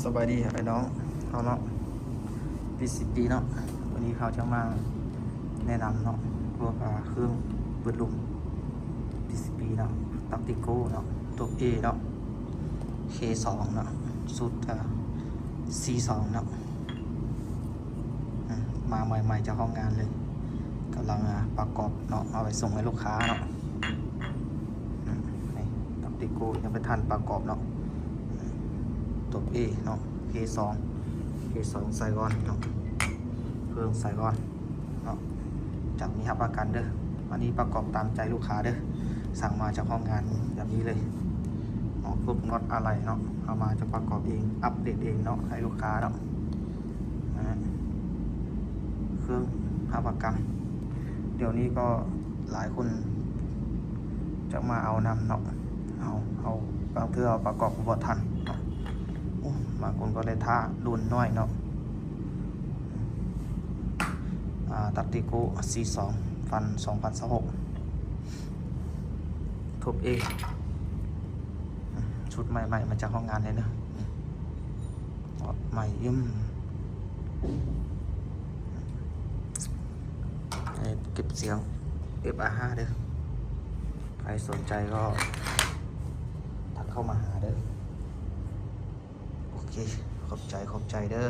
ສະບາຍດີພີ່ນ້ອງເຮົາເນາະ ພີຊີພີເນາະ. ວັນນີ້ເຮົາຈະມາແນະນຳເນາະ ພວກ ອ່າ ເຄື່ອງເປີດລຸ່ມ ພີຊີພີເນາະ ຕັກຕິໂກເນາະ ຕົວເອເນາະ ເຄສອງເນາະ ຊຸດ ອ່າ ຊີສອງເນາະ. ອາ ມາໃໝ່ໆຈາກໂຮງງານເລີຍ ກຳລັງ ອ່າ ປະກອບເນາະ ເອົາໄປສົ່ງໃຫ້ລູກຄ້າເນາະ. ອາ ນີ້ ຕັກຕິໂກ ຍັງບໍ່ທັນປະກອບເນາະ ຕົວເອເນາະ ເຄສອງ ເຄສອງໃສ່ກ່ອນເນາະ ເຄື່ອງໃສ່ກ່ອນເນາະ ຈະມີຮັບປະກັນເດີ້. ອັນນີ້ປະກອບຕາມໃຈລູກຄ້າເດີ້ ສັ່ງມາຈາກໂຮງງານແບບນີ້ເລີຍເນາະ. ພວກນັອດອະໄຫຼ່ເນາະ ເຮົາມາຈະປະກອບເອງ ອັບເດດເອງເນາະ ໃຫ້ລູກຄ້າເນາະ. ອາ ເຄື່ອງຮັບປະກັນ ດຽວນີ້ກໍຫຼາຍຄົນຈະມາເອົານຳເນາະ ເຮົາ ເຮົາ ບາງເທື່ອເຮົາປະກອບບໍ່ທັນເນາະ. ໂອ້ ບາງຄົນກໍໄດ້ຖ້າດົນໜ້ອຍເນາະ. ອາ ຕັກຕິໂກ ຊີສອງ ຟັນ ສອງພັນຊາວຫົກ ທົບເອ ຊຸດໃໝ່ໆມາຈາກໂຮງງານເລີຍເນາະ ອອກໃໝ່ຢ້ຳ. ເກັບສຽງ ເອັຟອາຫ້າ ເດີ້ ໃຜສົນໃຈກໍທັກເຂົ້າມາຫາເດີ້. ໂອເຄ ຂອບໃຈ ຂອບໃຈເດີ້.